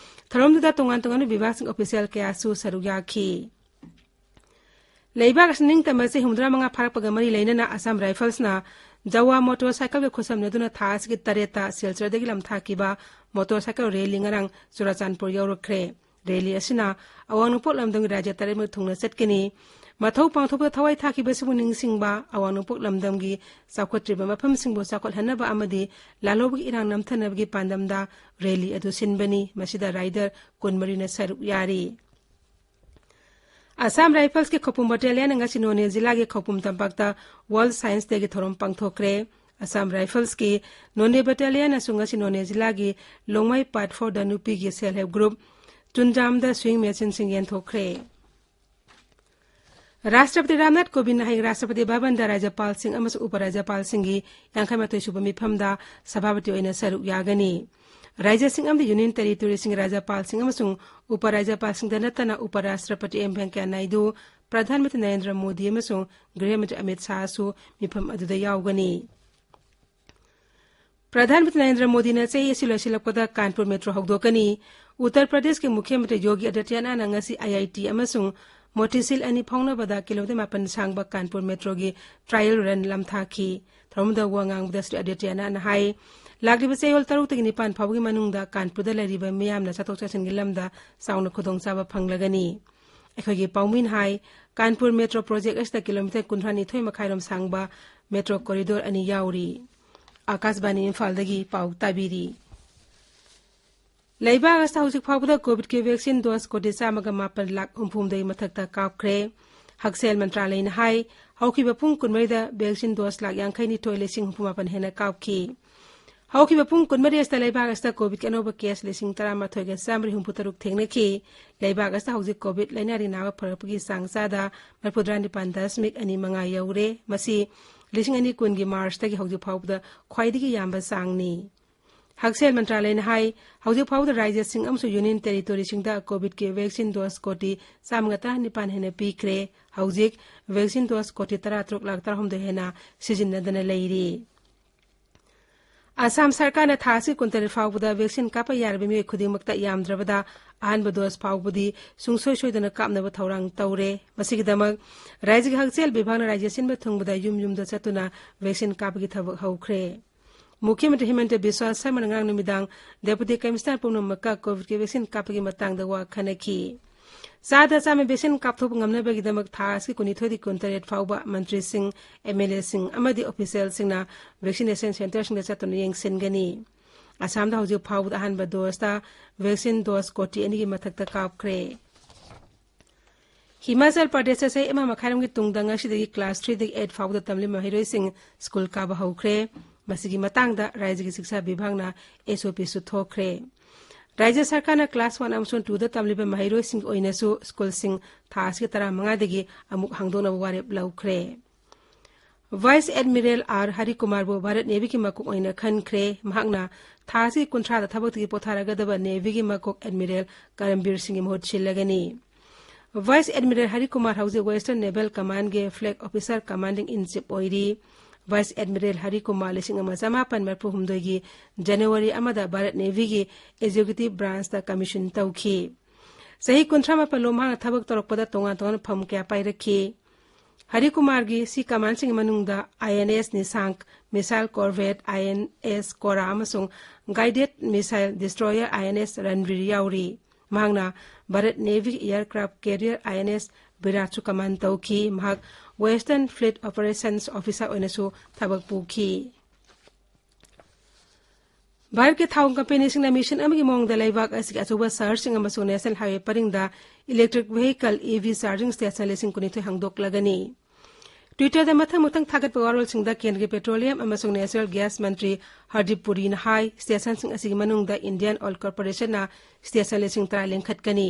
ꯊꯧꯔꯝꯗꯨꯗ ꯇꯣꯉꯥꯟ ꯇꯣꯉꯥꯟꯕ ꯕꯤꯚꯥꯒꯁꯤꯡ official ꯀꯌꯥꯁꯨ ꯁꯔꯨꯛ ꯌꯥꯈꯤ꯫ ꯂꯩꯕꯥꯛ ꯑꯁꯤꯅ ꯅꯤꯡꯇꯝꯕ ꯆꯍꯤ ꯍꯨꯝꯐꯨꯇꯔꯥ ꯃꯉꯥ ꯐꯥꯔꯛꯄꯒ ꯃꯔꯤ ꯂꯩꯅꯅ Assam Riflesꯅ ꯖꯋꯥ motorcycleꯒ ꯈꯨꯠꯁꯝꯅꯗꯨꯅ ꯊꯥ ꯑꯁꯤꯒꯤ ꯇꯔꯦꯠꯇ ꯁꯤꯜꯆꯔꯗꯒꯤ ꯂꯝꯊꯥꯈꯤꯕ motorcycle rally ꯉꯔꯥꯡ ꯆꯨꯔꯥꯆꯥꯟꯄꯨꯔ ꯌꯧꯔꯛꯈ꯭ꯔꯦ꯫ Rally ꯑꯁꯤꯅ ꯑꯋꯥꯡ ꯅꯣꯡꯄꯣꯛ ꯂꯝꯗꯝꯒꯤ ꯔꯥꯖ꯭ꯌ ꯇꯔꯦꯠꯃꯛ ꯊꯨꯡꯅ ꯆꯠꯀꯅꯤ꯫ ꯃꯊꯧ ꯄꯥꯡꯊꯣꯛꯄꯗ ꯊꯋꯥꯏ ꯊꯥꯈꯤꯕꯁꯤꯕꯨ ꯅꯤꯡꯁꯤꯡꯕ, ꯑꯋꯥꯡ ꯅꯣꯡꯄꯣꯛ ꯂꯝꯗꯝꯒꯤ ꯆꯥꯎꯈꯠꯇ꯭ꯔꯤꯕ ꯃꯐꯝꯁꯤꯡꯕꯨ ꯆꯥꯎꯈꯠꯍꯟꯅꯕ ꯑꯃꯗꯤ ꯂꯥꯜꯍꯧꯕꯒꯤ ꯏꯔꯥꯡ ꯅꯝꯊꯅꯕꯒꯤ ꯄꯥꯟꯗꯝꯗ rally ꯑꯗꯨ ꯁꯤꯟꯕꯅꯤ꯫ ꯃꯁꯤꯗ rider ꯀꯨꯟꯃꯔꯤꯅ ꯁꯔꯨꯛ ꯌꯥꯔꯤ꯫ ꯑꯁꯥꯝ ꯔꯥꯏꯐꯜꯁꯀꯤ ꯈꯧꯄꯨꯝ ꯕꯇꯥꯂꯤꯌꯟꯅ ꯉꯁꯤ ꯅꯣꯅꯦ ꯖꯤꯂꯥꯒꯤ ꯈꯧꯄꯨꯝ ꯇꯝꯄꯥꯛꯇ ꯋꯥꯔꯜꯗ ꯁꯥꯏꯟꯁ ꯗꯦꯒꯤ ꯊꯧꯔꯝ ꯄꯥꯡꯊꯣꯛꯈ꯭ꯔꯦ꯫ ꯑꯁꯥꯝ ꯔꯥꯏꯐꯜꯁꯀꯤ ꯅꯣꯅꯦ ꯕꯇꯥꯂꯤꯌꯟꯅꯁꯨ ꯉꯁꯤ ꯅꯣꯅꯦ ꯖꯤꯂꯥꯒꯤ ꯂꯣꯡꯃꯩ ꯄꯥꯠ ꯐꯣꯔꯗ ꯅꯨꯄꯤꯒꯤ ꯁꯦꯜꯐ ꯍꯦꯜꯞ ꯒ꯭ꯔꯨꯞ ꯆꯨꯟꯖꯥꯝꯗ ꯁ꯭ꯋꯤꯡ ꯃꯦꯆꯤꯟꯁꯤꯡ ꯌꯦꯟꯊꯣꯛꯈ꯭ꯔꯦ꯫ ꯔꯥꯁꯇ꯭ꯔꯄꯇꯤ ꯔꯥꯝꯅꯥꯊ ꯀꯣꯕꯤꯟꯗ ꯍꯌꯦꯡ ꯔꯥꯁꯇ꯭ꯔꯄꯇꯤ ꯚꯕꯟꯗ ꯔꯥꯖ꯭ꯌꯄꯥꯜꯁꯤꯡ ꯑꯃꯁꯨꯡ ꯎꯄ ꯔꯥꯖ꯭ꯌꯄꯥꯜꯁꯤꯡꯒꯤ ꯌꯥꯡꯈꯩ ꯃꯥꯊꯣꯏ ꯁꯨꯕ ꯃꯤꯐꯝꯗ ꯁꯚꯥꯄꯇꯤ ꯑꯣꯏꯅ ꯁꯔꯨꯛ ꯌꯥꯒꯅꯤ꯫ ꯔꯥꯖ꯭ꯌꯁꯤꯡ ꯑꯃꯗꯤ ꯌꯨꯅꯤꯌꯟ ꯇꯦꯔꯤꯇꯣꯔꯤꯁꯤꯡꯒꯤ ꯔꯥꯖ꯭ꯌꯄꯥꯜꯁꯤꯡ ꯑꯃꯁꯨꯡ ꯎꯄ ꯔꯥꯖ꯭ꯌꯄꯥꯜꯁꯤꯡꯗ ꯅꯠꯇꯅ ꯎꯄ ꯔꯥꯁꯇ꯭ꯔꯄꯇꯤ ꯑꯦꯝ ꯚꯦꯡꯀꯌꯥ ꯅꯥꯏꯗꯨ, ꯄ꯭ꯔꯙꯥꯟ ꯃꯟꯇ꯭ꯔꯤ ꯅꯔꯦꯟꯗ꯭ꯔ ꯃꯣꯗꯤ ꯑꯃꯁꯨꯡ ꯒ꯭ꯔꯤꯍ ꯃꯟꯇ꯭ꯔꯤ ꯑꯃꯤꯠ ꯁꯥꯍꯁꯨ ꯃꯤꯐꯝ ꯑꯗꯨꯗ ꯌꯥꯎꯒꯅꯤ꯫ ꯄ꯭ꯔꯙꯥꯟ ꯃꯟꯇ꯭ꯔꯤ ꯅꯔꯦꯟꯗ꯭ꯔ ꯃꯣꯗꯤꯅ ꯆꯍꯤ ꯑꯁꯤ ꯂꯣꯏꯁꯤꯜꯂꯛꯄꯗ ꯀꯥꯟꯄꯨꯔ ꯃꯦꯇ꯭ꯔꯣ ꯍꯧꯗꯣꯛꯀꯅꯤ꯫ ꯎꯠꯇꯔ ꯄ꯭ꯔꯗꯦꯁꯀꯤ ꯃꯨꯈ꯭ꯌ ꯃꯟꯇ꯭ꯔꯤ ꯌꯣꯒꯤ ꯑꯥꯗꯤꯇ꯭ꯌꯅꯥꯊꯅ ꯉꯁꯤ ꯑꯥꯏ ꯑꯥꯏ ꯇꯤ ꯑꯃꯁꯨꯡ ꯃꯣꯇꯤꯁꯤꯜ ꯑꯅꯤ ꯐꯥꯎꯅꯕꯗ ꯀꯤꯂꯣꯃꯤꯇꯔ ꯃꯥꯄꯟ ꯁꯥꯡꯕ ꯀꯥꯟꯄꯨꯔ ꯃꯦꯇ꯭ꯔꯣꯒꯤ ꯇ꯭ꯔꯥꯏꯌꯦꯜ ꯔꯟ ꯂꯝꯊꯥꯈꯤ꯫ ꯊꯧꯔꯝꯗ ꯋꯥ ꯉꯥꯡꯕꯗ ꯁ꯭ꯔꯤ ꯑꯥꯗꯤꯇ꯭ꯌꯅꯥꯊꯅ ꯍꯥꯏ, ꯂꯥꯛꯂꯤꯕ ꯆꯌꯣꯜ ꯇꯔꯨꯛꯇꯒꯤ ꯅꯤꯄꯥꯟ ꯐꯥꯎꯕꯒꯤ ꯃꯅꯨꯡꯗ ꯀꯥꯟꯄꯨꯔꯗ ꯂꯩꯔꯤꯕ ꯃꯤꯌꯥꯝꯅ ꯆꯠꯊꯣꯛ ꯆꯠꯁꯤꯟꯒꯤ ꯂꯝꯗ ꯆꯥꯎꯅ ꯈꯨꯗꯣꯡꯆꯥꯕ ꯐꯪꯂꯒꯅꯤ꯫ ꯑꯩꯈꯣꯏꯒꯤ ꯄꯥꯎꯃꯤꯅ ꯍꯥꯏ, ꯀꯥꯟꯄꯨꯔ ꯃꯦꯇ꯭ꯔꯣ ꯄ꯭ꯔꯣꯖꯦꯛ ꯑꯁꯤꯗ ꯀꯤꯂꯣꯃꯤꯇꯔ ꯀꯨꯟꯊ꯭ꯔꯥꯅꯤꯊꯣꯏ ꯃꯈꯥꯏꯔꯣꯝ ꯁꯥꯡꯕ ꯃꯦꯇ꯭ꯔꯣ ꯀꯣꯔꯤꯗꯣꯔ ꯑꯅꯤ ꯌꯥꯎꯔꯤ꯫ ꯑꯥꯀꯥꯁꯕꯥꯅꯤ ꯏꯝꯐꯥꯜꯗꯒꯤ ꯄꯥꯎ ꯇꯥꯕꯤꯔꯤ꯫ ꯂꯩꯕꯥꯛ ꯑꯁꯤꯗ ꯍꯧꯖꯤꯛ ꯐꯥꯎꯕꯗ ꯀꯣꯚꯤꯗꯀꯤ ꯚꯦꯛꯁꯤꯟ ꯗꯣꯁ ꯀꯣꯇꯤ ꯆꯥꯝꯃꯒ ꯃꯥꯄꯟ ꯂꯥꯈ ꯍꯨꯝꯐꯨꯍꯨꯝꯗꯣꯏ ꯃꯊꯛꯇ ꯀꯥꯞꯈ꯭ꯔꯦ꯫ ꯍꯛꯁꯦꯜ ꯃꯟꯇ꯭ꯔꯥꯂꯌꯅ ꯍꯥꯏ, ꯍꯧꯈꯤꯕ ꯄꯨꯡ ꯀꯨꯟꯃꯔꯤꯗ ꯚꯦꯛꯁꯤꯟ ꯗꯣꯁ ꯂꯥꯈ ꯌꯥꯡꯈꯩ ꯅꯤꯊꯣꯏ ꯂꯤꯁꯤꯡ ꯍꯨꯝꯐꯨ ꯃꯥꯄꯟ ꯍꯦꯟꯅ ꯀꯥꯞꯈꯤ꯫ ꯍꯧꯈꯤꯕ ꯄꯨꯡ ꯀꯨꯟꯃꯔꯤ ꯑꯁꯤꯗ ꯂꯩꯕꯥꯛ ꯑꯁꯤꯗ ꯀꯣꯚꯤꯗꯀꯤ ꯑꯅꯧꯕ ꯀꯦꯁ ꯂꯤꯁꯤꯡ ꯇꯔꯥꯃꯥꯊꯣꯏꯒ ꯆꯥꯃꯔꯤ ꯍꯨꯝꯐꯨ ꯇꯔꯨꯛ ꯊꯦꯡꯅꯈꯤ꯫ ꯂꯩꯕꯥꯛ ꯑꯁꯤꯗ ꯍꯧꯖꯤꯛ ꯀꯣꯚꯤꯗ ꯂꯥꯏꯅꯥꯗꯒꯤ ꯅꯥꯕ ꯐꯔꯛꯄꯒꯤ ꯆꯥꯡ ꯆꯥꯗ ꯃꯔꯤꯐꯨꯇꯔꯥ ꯅꯤꯄꯥꯟ ꯗꯁꯃꯤꯛ ꯑꯅꯤ ꯃꯉꯥ ꯌꯧꯔꯦ꯫ ꯃꯁꯤ ꯂꯤꯁꯤꯡ ꯑꯅꯤ ꯀꯨꯟꯒꯤ ꯃꯥꯔꯆꯇꯒꯤ ꯍꯧꯖꯤꯛ ꯐꯥꯎꯕꯗ ꯈ꯭ꯋꯥꯏꯗꯒꯤ ꯌꯥꯝꯕ ꯆꯥꯡꯅꯤ꯫ ꯍꯛꯁꯦꯜ ꯃꯟꯇ꯭ꯔꯥꯂꯌꯅ ꯍꯥꯏ, ꯍꯧꯖꯤꯛ ꯐꯥꯎꯕꯗ ꯔꯥꯖ꯭ꯌꯁꯤꯡ ꯑꯃꯁꯨꯡ ꯌꯨꯅꯤꯌꯟ ꯇꯦꯔꯤꯇꯣꯔꯤꯁꯤꯡꯗ ꯀꯣꯚꯤꯗꯀꯤ ꯚꯦꯛꯁꯤꯟ ꯗꯣꯁ ꯀꯣꯇꯤ ꯆꯥꯝꯃꯒ ꯇꯔꯥꯅꯤꯄꯥꯟ ꯍꯦꯟꯅ ꯄꯤꯈ꯭ꯔꯦ꯫ ꯍꯧꯖꯤꯛ ꯚꯦꯛꯁꯤꯟ ꯗꯣꯁ ꯀꯣꯇꯤ ꯇꯔꯥꯇꯔꯨꯛ ꯂꯥꯈ ꯇꯔꯥꯍꯨꯝꯗꯣꯏ ꯍꯦꯟꯅ ꯁꯤꯖꯤꯟꯅꯗꯅ ꯂꯩꯔꯤ꯫ ꯑꯁꯥꯝ ꯁꯔꯀꯥꯔꯅ ꯊꯥ ꯑꯁꯤ ꯀꯨꯟꯇꯔꯦꯠ ꯐꯥꯎꯕꯗ ꯚꯦꯛꯁꯤꯟ ꯀꯥꯞꯄ ꯌꯥꯔꯕ ꯃꯤꯑꯣꯏ ꯈꯨꯗꯤꯡꯃꯛꯇ ꯌꯥꯝꯗ꯭ꯔꯕꯗ ꯑꯍꯥꯟꯕ ꯗꯣꯁ ꯐꯥꯎꯕꯗꯤ ꯁꯨꯡꯁꯣꯏ ꯁꯣꯏꯗꯅ ꯀꯥꯞꯅꯕ ꯊꯧꯔꯥꯡ ꯇꯧꯔꯦ꯫ ꯃꯁꯤꯒꯤꯗꯃꯛ ꯔꯥꯖ꯭ꯌꯒꯤ ꯍꯛꯁꯦꯜ ꯕꯤꯚꯥꯒꯅ ꯔꯥꯖ꯭ꯌ ꯁꯤꯟꯕ ꯊꯨꯡꯕꯗ ꯌꯨꯝ ꯌꯨꯝꯗ ꯆꯠꯇꯨꯅ ꯚꯦꯛꯁꯤꯟ ꯀꯥꯞꯄꯒꯤ ꯊꯕꯛ ꯍꯧꯈ꯭ꯔꯦ꯫ ꯃꯨꯈ꯭ꯌ ꯃꯟꯇ꯭ꯔꯤ ꯍꯤꯃꯟꯇ ꯕꯤꯁ꯭ꯋꯥ ꯁꯔꯃꯅ ꯉꯔꯥꯡ ꯅꯨꯃꯤꯗꯥꯡ ꯗꯦꯄꯨꯇꯤ ꯀꯃꯤꯁꯅꯔ ꯄꯨꯝꯅꯃꯛꯀ ꯀꯣꯚꯤꯗꯀꯤ ꯚꯦꯛꯁꯤꯟ ꯀꯥꯞꯄꯒꯤ ꯃꯇꯥꯡꯗ ꯋꯥ ꯈꯟꯅꯈꯤ꯫ ꯆꯥꯗ ꯆꯥꯝꯃ ꯚꯦꯛꯁꯤꯟ ꯀꯥꯞꯊꯣꯛꯄ ꯉꯝꯅꯕꯒꯤꯗꯃꯛ ꯊꯥ ꯑꯁꯤꯒꯤ ꯀꯨꯟꯅꯤꯊꯣꯏꯗꯒꯤ ꯀꯨꯟꯇꯔꯦꯠ ꯐꯥꯎꯕ ꯃꯟꯇ꯭ꯔꯤꯁꯤꯡ, ꯑꯦꯝ ꯑꯦꯜ ꯑꯦꯁꯤꯡ ꯑꯃꯗꯤ ꯑꯣꯐꯤꯁꯤꯌꯦꯜꯁꯤꯡꯅ ꯚꯦꯛꯁꯤꯅꯦꯁꯟ ꯁꯦꯟꯇꯔꯁꯤꯡꯗ ꯆꯠꯇꯨꯅ ꯌꯦꯡꯁꯤꯟꯒꯅꯤ꯫ ꯑꯁꯥꯝꯗ ꯍꯧꯖꯤꯛ ꯐꯥꯎꯕꯗ ꯑꯍꯥꯟꯕ ꯗꯣꯁꯇ ꯚꯦꯛꯁꯤꯟ ꯗꯣꯁ ꯀꯣꯇꯤ ꯑꯅꯤꯒꯤ ꯃꯊꯛꯇ ꯀꯥꯞꯈ꯭ꯔꯦ꯫ ꯍꯤꯃꯥꯆꯜ ꯄ꯭ꯔꯗꯦꯁꯇ ꯆꯍꯤ ꯑꯃ ꯃꯈꯥꯏꯔꯣꯝꯒꯤ ꯇꯨꯡꯗ ꯉꯁꯤꯗꯒꯤ ꯀ꯭ꯂꯥꯁ ꯊ꯭ꯔꯤꯗꯒꯤ ꯑꯩꯠ ꯐꯥꯎꯕꯗ ꯇꯝꯂꯤꯕ ꯃꯍꯩꯔꯣꯏꯁꯤꯡ ꯁ꯭ꯀꯨꯜ ꯀꯥꯕ ꯍꯧꯈ꯭ꯔꯦ꯫ ꯃꯁꯤꯒꯤ ꯃꯇꯥꯡꯗ ꯔꯥꯖ꯭ꯌꯒꯤ ꯁꯤꯛꯁꯥ ꯕꯤꯚꯥꯒꯅ ꯑꯦꯁ ꯑꯣ ꯄꯤꯁꯨ ꯊꯣꯛꯈ꯭ꯔꯦ꯫ ꯔꯥꯖ꯭ꯌ ꯁꯔꯀꯥꯔꯅ ꯀ꯭ꯂꯥꯁ ꯋꯥꯟ ꯑꯃꯁꯨꯡ ꯇꯨꯗ ꯇꯝꯂꯤꯕ ꯃꯍꯩꯔꯣꯏꯁꯤꯡꯒꯤ ꯑꯣꯏꯅꯁꯨ ꯁ꯭ꯀꯨꯜꯁꯤꯡ ꯊꯥ ꯑꯁꯤꯒꯤ ꯇꯔꯥꯃꯉꯥꯗꯒꯤ ꯑꯃꯨꯛ ꯍꯥꯡꯗꯣꯛꯅꯕ ꯋꯥꯔꯦꯞ ꯂꯧꯈ꯭ꯔꯦ꯫ ꯚꯥꯏꯁ ꯑꯦꯗꯃꯤꯔꯦꯜ ꯑꯥꯔ ꯍꯔꯤꯀꯨꯃꯥꯔꯕꯨ ꯚꯥꯔꯠ ꯅꯦꯚꯤꯒꯤ ꯃꯀꯣꯛ ꯑꯣꯏꯅ ꯈꯟꯈ꯭ꯔꯦ꯫ ꯃꯍꯥꯛꯅ ꯊꯥ ꯑꯁꯤꯒꯤ ꯀꯨꯟꯊ꯭ꯔꯥꯗ ꯊꯕꯛꯇꯒꯤ ꯄꯣꯊꯥꯔꯒꯗꯕ ꯅꯦꯚꯤꯒꯤ ꯃꯀꯣꯛ ꯑꯦꯗꯃꯤꯔꯦꯜ ꯀꯔꯝꯕꯤꯔ ꯁꯤꯡꯒꯤ ꯃꯍꯨꯠ ꯁꯤꯜꯂꯒꯅꯤ꯫ ꯚꯥꯏꯁ ꯑꯦꯗꯃꯤꯔꯦꯜ ꯍꯔꯤꯀꯨꯃꯥꯔ ꯍꯧꯖꯤꯛ western naval ꯀꯃꯥꯟꯒꯤ flag officer commanding ꯏꯟ ꯆꯤꯐ ꯑꯣꯏꯔꯤ꯫ ꯚꯥꯏꯁ ꯑꯦꯗꯃꯤꯔꯦꯜ ꯍꯔꯤꯀꯨꯃꯥꯔ ꯂꯤꯁꯤꯡ ꯑꯃ ꯆꯃꯥꯄꯟ ꯃꯔꯤꯐꯨ ꯍꯨꯝꯗꯣꯏꯒꯤ ꯖꯅꯋꯥꯔꯤ ꯑꯃꯗ ꯚꯥꯔꯠ ꯅꯦꯚꯤꯒꯤ ꯑꯦꯛꯖꯤꯀ꯭ꯌꯨꯇꯤꯚ ꯕ꯭ꯔꯥꯟꯁꯇ ꯀꯃꯤꯁꯟ ꯇꯧꯈꯤ꯫ ꯆꯍꯤ ꯀꯨꯟꯊ꯭ꯔꯥ ꯃꯥꯄꯟ ꯂꯣꯝ ꯃꯍꯥꯛꯅ ꯊꯕꯛ ꯇꯧꯔꯛꯄꯗ ꯇꯣꯉꯥꯟ ꯇꯣꯉꯥꯟꯕ ꯐꯝ ꯀꯌꯥ ꯄꯥꯏꯔꯛꯈꯤ꯫ ꯍꯔꯤꯀꯨꯃꯥꯔꯒꯤ ꯁꯤ ꯀꯃꯥꯟꯁꯤꯡꯒꯤ ꯃꯅꯨꯡꯗ I N S Nishank, missile corvette I N S Kora ꯑꯃꯁꯨꯡ ꯒꯥꯏꯗꯦꯗ ꯃꯤꯁꯥꯏꯜ ꯗꯤꯁꯇ꯭ꯔꯣꯌꯔ ꯑꯥꯏ ꯑꯦꯟ ꯑꯦꯁ ꯔꯟꯕꯤꯔ ꯌꯥꯎꯔꯤ꯫ ꯃꯍꯥꯛꯅ ꯚꯥꯔꯠ ꯅꯦꯚꯤꯒꯤ aircraft carrier I N S ꯕꯤꯔꯥꯠꯁꯨ ꯀꯃꯥꯟ ꯇꯧꯈꯤ꯫ ꯃꯍꯥꯛ ꯋꯦꯁꯇꯔꯟ ꯐ꯭ꯂꯤꯠ ꯑꯣꯄꯔꯦꯁꯟꯁ ꯑꯣꯐꯤꯁꯥꯔ ꯑꯣꯏꯅꯁꯨ ꯊꯕꯛ ꯄꯨꯈꯤ꯫ ꯚꯥꯔꯠꯀꯤ ꯊꯥꯎ ꯀꯝꯄꯦꯅꯤꯁꯤꯡꯅ ꯃꯤꯁꯟ ꯑꯃꯒꯤ ꯃꯑꯣꯡꯗ ꯂꯩꯕꯥꯛ ꯑꯁꯤꯒꯤ ꯑꯆꯧꯕ ꯁꯍꯔꯁꯤꯡ ꯑꯃꯁꯨꯡ ꯅꯦꯁꯅꯦꯜ ꯍꯥꯏꯋꯦ ꯄꯔꯤꯡꯗ electric vehicle, E V, charging station ꯂꯤꯁꯤꯡ ꯀꯨꯟꯅꯤꯊꯣꯏ ꯍꯥꯡꯗꯣꯛꯂꯒꯅꯤ꯫ Twitter-ꯗ ꯃꯊꯪ ꯃꯊꯪ ꯊꯥꯒꯠꯄ ꯋꯥꯔꯣꯜꯁꯤꯡꯗ ꯀꯦꯟꯗ꯭ꯔꯒꯤ ꯄꯦꯇ꯭ꯔꯣꯂꯤꯌꯝ ꯑꯃꯁꯨꯡ ꯅꯦꯆꯔꯦꯜ ꯒ꯭ꯌꯥꯁ ꯃꯟꯇ꯭ꯔꯤ ꯍꯔꯗꯤꯞ ꯄꯨꯔꯤꯅ ꯍꯥꯏ, ꯁ꯭ꯇꯦꯁꯟꯁꯤꯡ ꯑꯁꯤꯒꯤ ꯃꯅꯨꯡꯗ ꯏꯟꯗꯤꯌꯟ ꯑꯣꯏꯜ ꯀꯣꯔꯄꯣꯔꯦꯁꯟꯅ ꯁ꯭ꯇꯦꯁꯟ ꯂꯤꯁꯤꯡ ꯇꯔꯥ ꯂꯤꯡꯈꯠꯀꯅꯤ꯫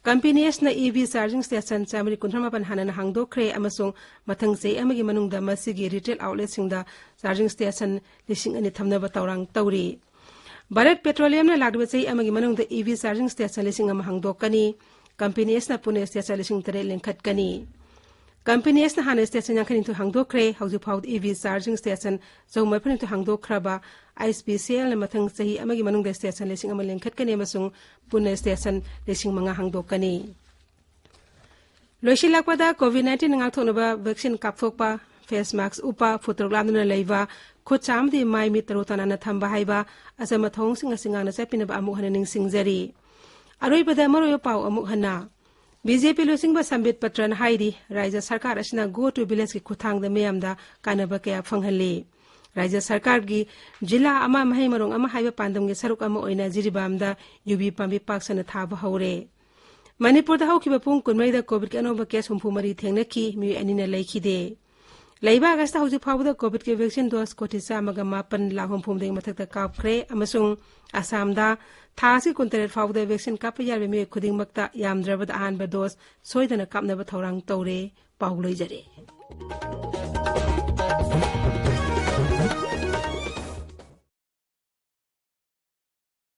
ꯀꯝꯄꯦꯅꯤ ꯑꯁꯤꯅ E V charging station ꯆꯥꯃꯔꯤ ꯀꯨꯟꯊ꯭ꯔꯥ ꯃꯥꯄꯟ ꯍꯥꯟꯅꯅ ꯍꯥꯡꯗꯣꯛꯈ꯭ꯔꯦ ꯑꯃꯁꯨꯡ ꯃꯊꯪ ꯆꯍꯤ ꯑꯃꯒꯤ ꯃꯅꯨꯡꯗ ꯃꯁꯤꯒꯤ retail outlet-ꯁꯤꯡꯗ charging station ꯂꯤꯁꯤꯡ ꯑꯅꯤ ꯊꯝꯅꯕ ꯊꯧꯔꯥꯡ ꯇꯧꯔꯤ꯫ ꯚꯥꯔꯠ ꯄꯦꯇ꯭ꯔꯣꯂꯤꯌꯝꯅ ꯂꯥꯛꯂꯤꯕ ꯆꯍꯤ ꯑꯃꯒꯤ ꯃꯅꯨꯡꯗ E V charging station ꯂꯤꯁꯤꯡ ꯑꯃ ꯍꯥꯡꯗꯣꯛꯀꯅꯤ꯫ ꯀꯝꯄꯦꯅꯤ ꯑꯁꯤꯅ ꯄꯨꯅꯦ station ꯂꯤꯁꯤꯡ ꯇꯔꯦꯠ ꯂꯤꯡꯈꯠꯀꯅꯤ꯫ ꯀꯝꯄꯦꯅꯤ ꯑꯁꯤꯅ ꯍꯥꯟꯅ station ꯌꯥꯡꯈꯩꯅꯤꯊꯣꯏ ꯍꯥꯡꯗꯣꯛꯈ꯭ꯔꯦ꯫ ꯍꯧꯖꯤꯛ ꯐꯥꯎꯕꯗ E V charging station ꯆꯍꯨꯝ ꯃꯔꯤꯐꯨꯅꯤꯊꯣꯏ ꯍꯥꯡꯗꯣꯛꯈ꯭ꯔꯕ I S P C L-ꯅ ꯃꯊꯪ ꯆꯍꯤ ꯑꯃꯒꯤ ꯃꯅꯨꯡꯗ station ꯂꯤꯁꯤꯡ ꯑꯃ ꯂꯤꯡꯈꯠꯀꯅꯤ ꯑꯃꯁꯨꯡ ꯄꯨꯟꯅ station ꯂꯤꯁꯤꯡ ꯃꯉꯥ ꯍꯥꯡꯗꯣꯛꯀꯅꯤ꯫ ꯂꯣꯏꯁꯤꯜꯂꯛꯄꯗ, COVID nineteen ꯉꯥꯛꯊꯣꯛꯅꯕ vaccine ꯀꯥꯞꯊꯣꯛꯄ, face mask ꯎꯞꯄ, ꯐꯨꯠ ꯇꯔꯨꯛ ꯂꯥꯞꯅꯅ ꯂꯩꯕ, ꯈꯨꯠ ꯁꯥ ꯑꯃꯗꯤ ꯃꯥꯏ ꯃꯤꯠ ꯇꯔꯨ ꯇꯅꯥꯟꯅ ꯊꯝꯕ ꯍꯥꯏꯕ ꯑꯆꯝꯕ ꯊꯧꯑꯣꯡꯁꯤꯡ ꯑꯁꯤ ꯉꯥꯛꯅ ꯆꯠꯄꯤꯅꯕ ꯑꯃꯨꯛ ꯍꯟꯅ ꯅꯤꯡꯁꯤꯡꯖꯔꯤ꯫ ꯑꯔꯣꯏꯕꯗ ꯃꯔꯨꯑꯣꯏꯕ ꯄꯥꯎ ꯑꯃꯨꯛ ꯍꯟꯅ꯫ B J P ꯂꯨꯆꯤꯡꯕ ꯁꯝꯕꯤꯠ ꯄꯇ꯭ꯔꯅ ꯍꯥꯏꯔꯤ, ꯔꯥꯖ꯭ꯌ ꯁꯔꯀꯥꯔ ꯑꯁꯤꯅ Go to Village-ꯀꯤ ꯈꯨꯠꯊꯥꯡꯗ ꯃꯤꯌꯥꯝꯗ ꯀꯥꯟꯅꯕ ꯀꯌꯥ ꯐꯪꯍꯜꯂꯤ꯫ ꯔꯥꯖ꯭ꯌ ꯁꯔꯀꯥꯔꯒꯤ ꯖꯤꯂꯥ ꯑꯃ ꯃꯍꯩ ꯃꯔꯣꯡ ꯑꯃ ꯍꯥꯏꯕ ꯄꯥꯟꯗꯝꯒꯤ ꯁꯔꯨꯛ ꯑꯃ ꯑꯣꯏꯅ ꯖꯤꯔꯤꯕꯥꯝꯗ ꯌꯨꯕꯤ ꯄꯥꯝꯕꯤ ꯄꯥꯛ ꯁꯟꯅ ꯊꯥꯕ ꯍꯧꯔꯦ꯫ ꯃꯅꯤꯄꯨꯔꯗ ꯍꯧꯈꯤꯕ ꯄꯨꯡ ꯀꯨꯟꯃꯔꯤꯗ ꯀꯣꯚꯤꯗꯀꯤ ꯑꯅꯧꯕ ꯀꯦꯁ ꯍꯨꯝꯐꯨ ꯃꯔꯤ ꯊꯦꯡꯅꯈꯤ, ꯃꯤꯑꯣꯏ ꯑꯅꯤꯅ ꯂꯩꯈꯤꯗꯦ꯫ ꯂꯩꯕꯥꯛ ꯑꯁꯤꯗ ꯍꯧꯖꯤꯛ ꯐꯥꯎꯕꯗ ꯀꯣꯚꯤꯗꯀꯤ ꯚꯦꯛꯁꯤꯟ ꯗꯣꯁ ꯀꯣꯇꯤ ꯆꯥꯝꯃꯒ ꯃꯥꯄꯟ ꯂꯥꯈ ꯍꯨꯝꯐꯨ ꯍꯨꯝꯗꯣꯏ ꯃꯊꯛꯇ ꯀꯥꯞꯈ꯭ꯔꯦ ꯑꯃꯁꯨꯡ ꯑꯁꯥꯝꯗ ꯊꯥ ꯑꯁꯤ ꯀꯨꯟꯇꯔꯦꯠ ꯐꯥꯎꯕꯗ ꯚꯦꯛꯁꯤꯟ ꯀꯥꯞꯄ ꯌꯥꯔꯤꯕ ꯃꯤꯑꯣꯏ ꯈꯨꯗꯤꯡꯃꯛꯇ ꯌꯥꯝꯗ꯭ꯔꯕꯗ ꯑꯍꯥꯟꯕ ꯗꯣꯁ ꯁꯣꯏꯗꯅ ꯀꯥꯞꯅꯕ ꯊꯧꯔꯥꯡ ꯇꯧꯔꯦ꯫ ꯄꯥꯎ ꯂꯣꯏꯖꯔꯦ꯫